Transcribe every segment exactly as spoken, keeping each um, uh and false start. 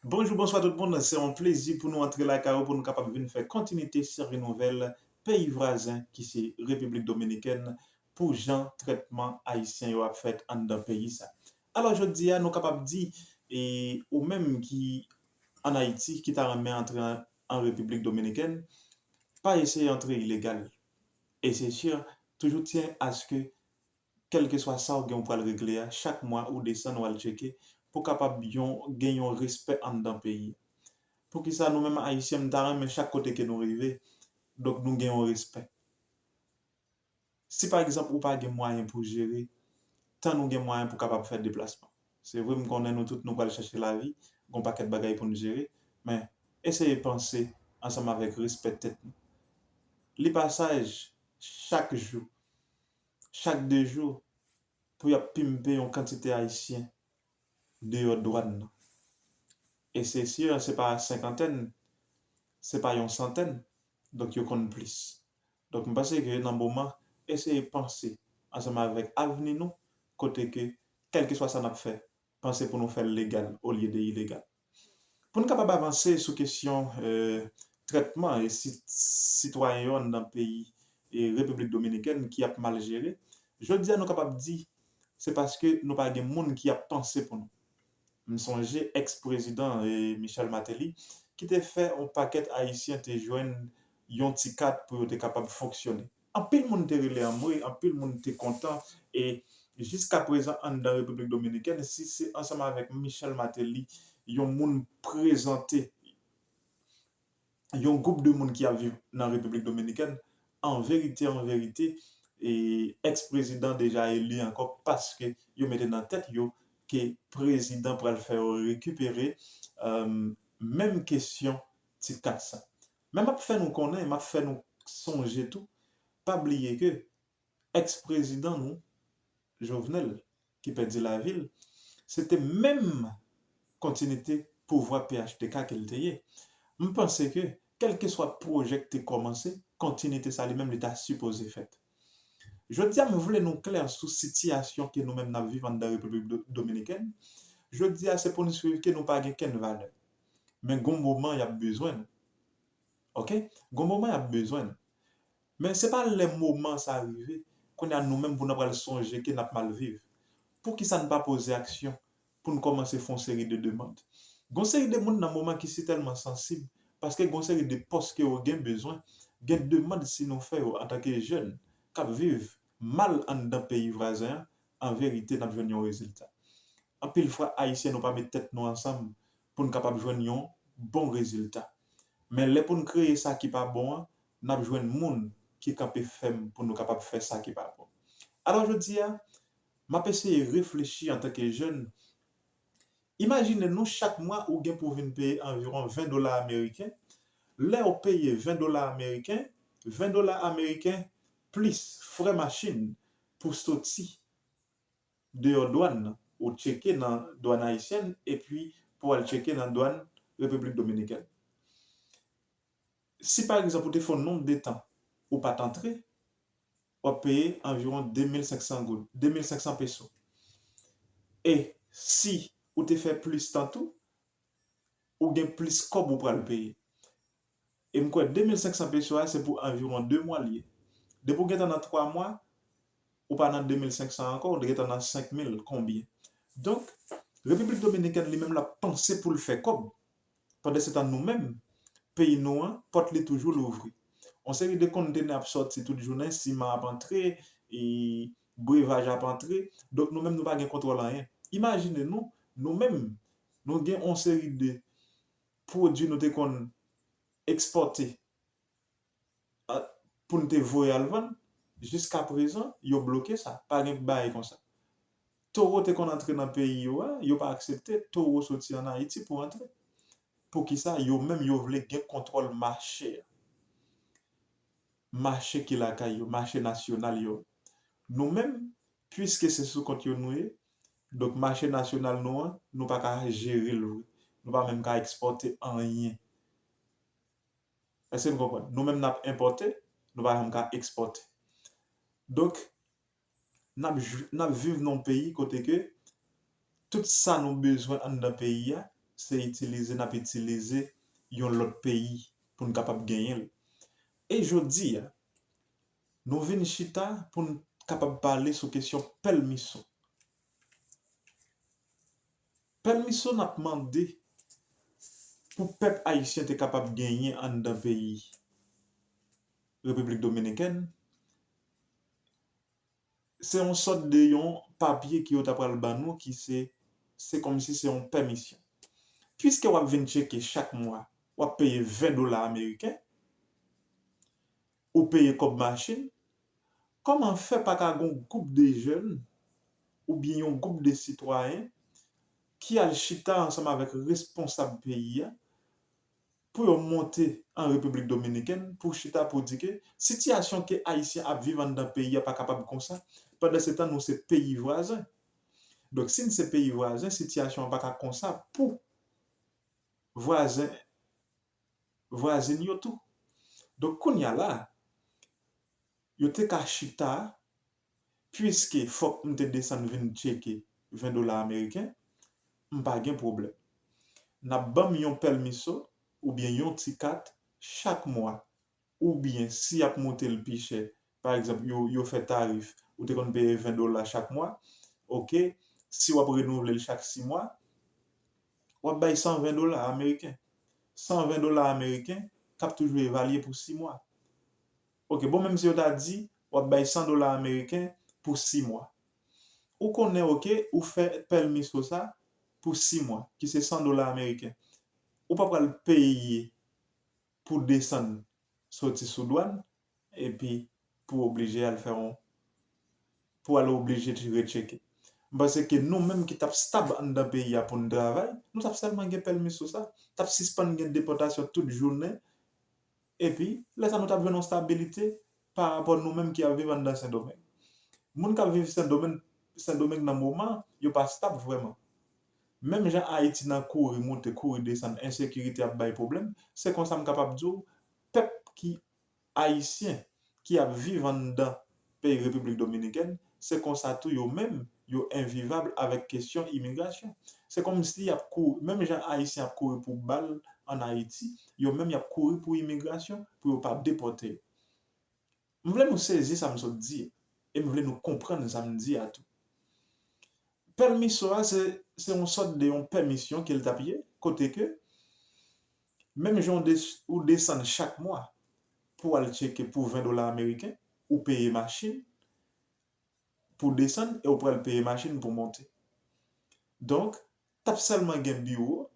Bonjou, bonswa tout moun. Se yon plezi pou nou antre lakay ou pou nou kapab vin fè kontinite seri nouvèl peyi vwazen ki se Repiblik Dominikèn pou jan trètman Ayisyen yo ap fèt anndan peyi sa. Alò, jodi a, nou kapab di, e, ou menm ki ann Ayiti, ki ta renmen antre an, an Repiblik Dominikèn, pa eseye antre ilegal. E se si, toujou tyen aske kèlkeswa sa w gen ou pral regle a, chak mwa ou desann ou al tcheke pou kapab yon, gen yon respè anndan peyi. Poukisa nou menm Ayisyen, m ta renmen chak kote ke nou rive, donk nou gen yon respè. Si pa egzanp ou pa gen mwayen pou jere, tann ou gen mwayen pou kapab fè deplasman. Se vre, m konnen nou tout nou pral chèche lavi, gon pakèt bagay pou n jere, men eseye panse ansanm avèk respè tèt nou. Li pa saj chak jou, chak de jou, pou y ap pimpe yon kantite Ayisyen deyò dwàn nan. E se si, se pa senkantèn, se pa yon santèn, donk yo konn plis. Donk, m panse ke nan moman, eseye panse ansanm avèk avni nou, kote ke, kèlkeswa sa n ap fè, panse pou nou fè l legal olye de ilegal. Pou n kapab avanse sou kesyon, e, trètman e si, sitwayen yo anndan peyi e Repiblik Dominikèn ki ap mal jere, jodi a nou kapab di se paske nou pa gen moun ki ap panse pou nou. M sonje eks-prezidan, e, Michel Martelly ki te fè yon pakèt Ayisyen te jwenn yon ti kat pou yo te kapab fonksyone. Anpil moun te rele anmwe, anpil moun te kontan, e jiska prezan anndan Repiblik Dominikèn, si se ansanm avèk Michel Martelly, yon moun prezante yon gwoup de moun ki ap viv nan Repiblik Dominikèn, an verite, an verite, e, eks-prezidan deja eli ankò paske yo mete nan tèt yo ke prezidan pral fè yo rekipere, e, menm kesyon ti kat sa. Men m ap fè nou konnen, m ap fè nou sonje tou, pa bliye ke eks-prezidan nou, Jovenel, ki pèdi lavi l, se te menm kontinite pouvwa P H T K ke l te ye. M panse ke, kèlkeswa pwojè k te kòmanse, kontinite sa li menm li ta sipoze fèt. Jodi a, m vle nou klè sou sitiyasyon ke nou menm n ap viv anndan Repiblik Do-, Dominikèn. Jodi a, se pou n swiv ke nou pa gen kenn valè. Men gon moman y ap bezwen nou. Oke? Gon moman y ap bezwen nou. Men se pa lè moman sa rive, kounye a nou menm pou n pral sonje ke n ap mal viv. Poukisa n pa poze aksyon pou n kòmanse fè yon seri de demann? Gon seri de moun nan moman ki si tèlman sansib, paske gon seri de pòs ke yo gen bezwen, gen demann si nou fè yo antanke jèn k ap viv mal anndan peyi vwazen an, an verite, n ap jwenn yon rezilta. Anpil fwa, Ayisyen, nou pa met tèt nou ansanm pou n kapab jwenn yon bon rezilta. Men lè pou n kreye sa ki pa bon an, n ap jwenn moun ki kanpe fèm pou nou kapab fè sa ki pa bon. Alò, jodi a, m ap eseye reflechi antanke jèn. Imajine nou, chak mwa, ou gen pou vin peye anviwon ven dola ameriken. Lè w peye ven dola ameriken, ven dola ameriken plis frè machin pou soti deyò dwàn nan, ou tcheke nan dwàn ayisyèn, epi pou al tcheke nan dwàn Repiblik Dominikèn. Si, pa egzanp, ou te fè yon nonb de tan ou pa t antre, w ap peye anviwon de mil senk san goud, de mil senk san peso. E si ou te fè plis tan tou, ou gen plis kòb ou pral peye. E m kwè de mil senk san peso a, se pou anviwon de mwa l ye. Depi w gentan nan twa mwa, ou pa nan de mil senk san ankò, ou gentan nan senk mil konbyen. Donk, Repiblik Dominikèn li menm l ap panse pou l fè kòb. Pandansetan nou menm, peyi nou an, pòt li toujou louvri. Yon seri de kontenè ap sòti tout jounen, siman ap antre, e brevaj ap antre. Donk, nou menm, nou pa gen kontwòl anyen. Imajine nou, nou menm, nou gen yon seri de pwodui nou te konn ekspòte, a, pou n te voye al vann, jiska prezan, yo bloke sa. Pa gen bagay konsa. Towo te konn antre nan peyi yo a, yo pa aksepte towo soti ann Ayiti pou antre. Poukisa? Yo menm, yo vle gen kontwòl mache a. Mache ki lakay yo, mache nasyonal yo. Nou menm, piske se sou kont yo nou ye, donk mache nasyonal nou an, nou pa ka jere l vre. Nou pa menm ka ekspòte anyen. Èske n konprann? Nou menm n ap enpòte, nou pa janm ka ekspòte. Donk, n ap, n ap viv nan yon peyi kote ke tout sa nou bezwen anndan peyi a, se itilize n ap itilize yon lòt peyi pou n kapab genyen l. E jodi a, nou vin chita pou n kapab pale sou kesyon pèmiso. Pèmiso n ap mande pou pèp ayisyen te kapab genyen anndan peyi Repiblik Dominikèn, se yon sòt de yon papye ki yo ta pral ban nou ki se, se kòmsi se yon pèmisyon. Piske w ap vin tcheke chak mwa, w ap peye ven dola ameriken, ou peye kòb machin, kòman fè pa ka gen yon gwoup de jèn oubyen yon gwoup de sitwayen ki al chita ansanm avèk responsab peyi a pou yo monte an Repiblik Dominikèn pou chita pou di ke sitiyasyon ke Ayisyen ap viv anndan peyi a pa kapab konsa, pandansetan nou se peyi vwazen. Donk, si n se peyi vwazen, sitiyasyon an pa ka konsa pou vwazen, vwazen yo tou. Donk, kounye a la, yo te ka chita, piske fòk m te desann vin tcheke ven dola ameriken, m pa gen pwoblèm. N ap ban m yon pèmiso oubyen yon ti kat chak mwa. Oubyen, si y ap monte l pi chè, pa egzanp, yo, yo fè tarif, ou te konn peye ven dola chak mwa, oke, si w ap renouvle l chak sis mwa, w ap bay san ven dola ameriken. San ven dola ameriken k ap toujou evalye pou sis mwa. Oke, bon, menm si yo ta di, w ap bay san dola ameriken pou sis mwa. Ou konnen, oke, ou fè pèmiso sa pou sis mwa, ki se san dola ameriken. Ou pa pral peye pou desann soti sou dwàn, epi pou oblije al fè yon, pou al oblije retcheke. M panse ke nou menm ki t ap stab anndan peyi a pou n travay, nou t ap sèlman gen pèmiso sa, t ap sispann gen depòtasyon tout jounen, epi lè sa nou t ap jwenn yon stabilite pa rapò nou menm ki ap viv anndan Sendomeng. Moun k ap viv Sendomeng, Sendomeng nan moman, yo pa stab vrèman. Menm jan Ayiti nan kouri monte, kouri desann, ensekirite ap bay pwoblèm, se konsa m kapab di w, pèp ki ayisyen ki ap viv anndan peyi Repiblik Dominikèn, se konsa tou yo menm, yo envivab avèk kesyon imigrasyon. Se kòmsi y ap kouri, menm jan Ayisyen ap kouri pou bal ann Ayiti, yo menm y ap kouri pou imigrasyon, pou yo pa depòte yo. M vle nou sezi sa m sot di, e m vle nou konprann sa m di a tou. Pèmiso a, se, se yon sòt de yon pèmisyon ke l t ap ye, kote ke, menm jan w des-, ou desann chak mwa pou w al tcheke pou ven dola ameriken, ou peye machin pou desann e ou pral peye machin pou monte. Donk, t ap sèlman gen biwo,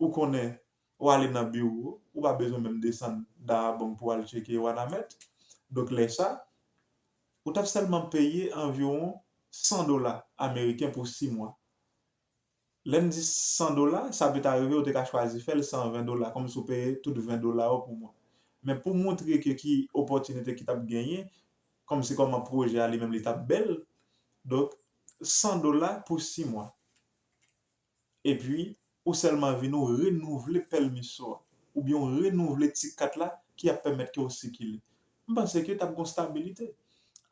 ou konnen, w ale nan biwo, ou pa bezwen menm desann Dahab pou w al tcheke Wanament. Donk, lè sa, ou t ap sèlman peye anviwon san dola ameriken pou sis mwa. Lè n di san dola, sa pe ta rive ou te ka chwazi fè l san ven dola, kòmsi w peye tout ven dola yo pou mwa. Men pou montre ke ki opòtinite ki t ap genyen, kòmsi kòman pwojè a li menm li t ap bèl, donk, san dola pou sis mwa. Epi, ou sèlman vin ou renouvle pèmiso a, oubyen ou renouvle ti kat la ki ap pèmèt ke w sikile. M panse ke t ap gon stabilite.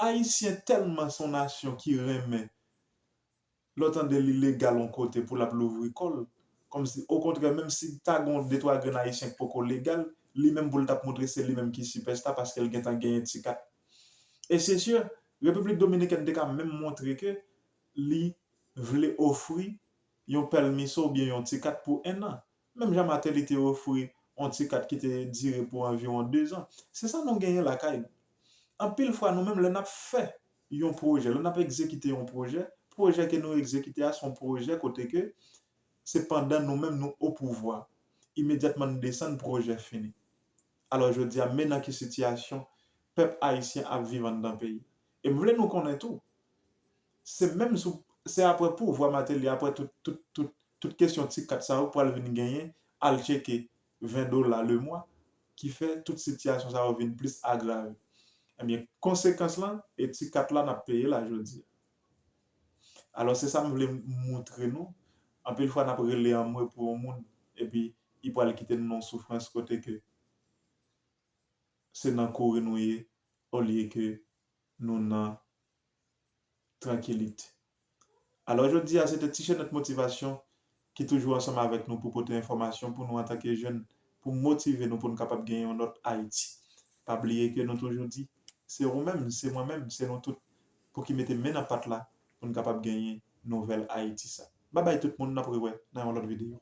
Ayisyen tèlman se yon nasyon ki renmen lè w tande li legal yon kote pou l ap louvri kò l. Kòmsi, okontrè, menm si ta gon de twa grenn Ayisyen k poko legal, li menm pou l t ap montre se li menm ki sipèsta paske l gentan genyen ti kat. E se si, Repiblik Dominikèn te ka menm montre ke li vle ofri yon pèmiso oubyen yon ti kat pou en an. Menm jan Martelly te ofri yon ti kat ki te dire pou anviwon dezan. Se sa nou genyen lakay nou. Anpil fwa, nou menm, lè n ap fè yon pwojè, lè n ap egzekite yon pwojè, pwojè ke nou egzekite a, se yon pwojè kote ke se pandan nou menm nou opouvwa. Imedyatman n desann, pwojè fini. Alò, jodi a, men nan ki sitiyasyon pèp ayisyen ap viv anndan peyi. E m vle nou konnen tou, se menm sou, se apre pouvwa Martelly, apre tout, tout, tout, tout kesyon ti kat sa yo pral vin genyen, al tcheke ven dola le mwa, ki fè tout sitiyasyon sa yo vin plis agrave. Ebyen, konsekans lan, e ti kat la n ap peye la jodi a. Alò, se sa m vle moutre nou. Anpil fwa, n ap rele anmwe pou yon moun, epi li pral kite nou nan yon soufrans kote ke se nan kouri nou ye, olye ke nou nan trankilite. Alò, jodi a, se te ti chenèt motivasyon ki toujou ansanm avèk nou pou pote enfòmasyon pou nou antanke jèn, pou motive nou pou n kapab genyen yon lòt Ayiti. Pa bliye ke nou toujou di, se ou menm, se mwen menm, se nou tout pou ki mete men nan pat la pou n kapab genyen nouvèl Ayiti sa. Babay tout moun, n ap rewè nan yon lòt videyo.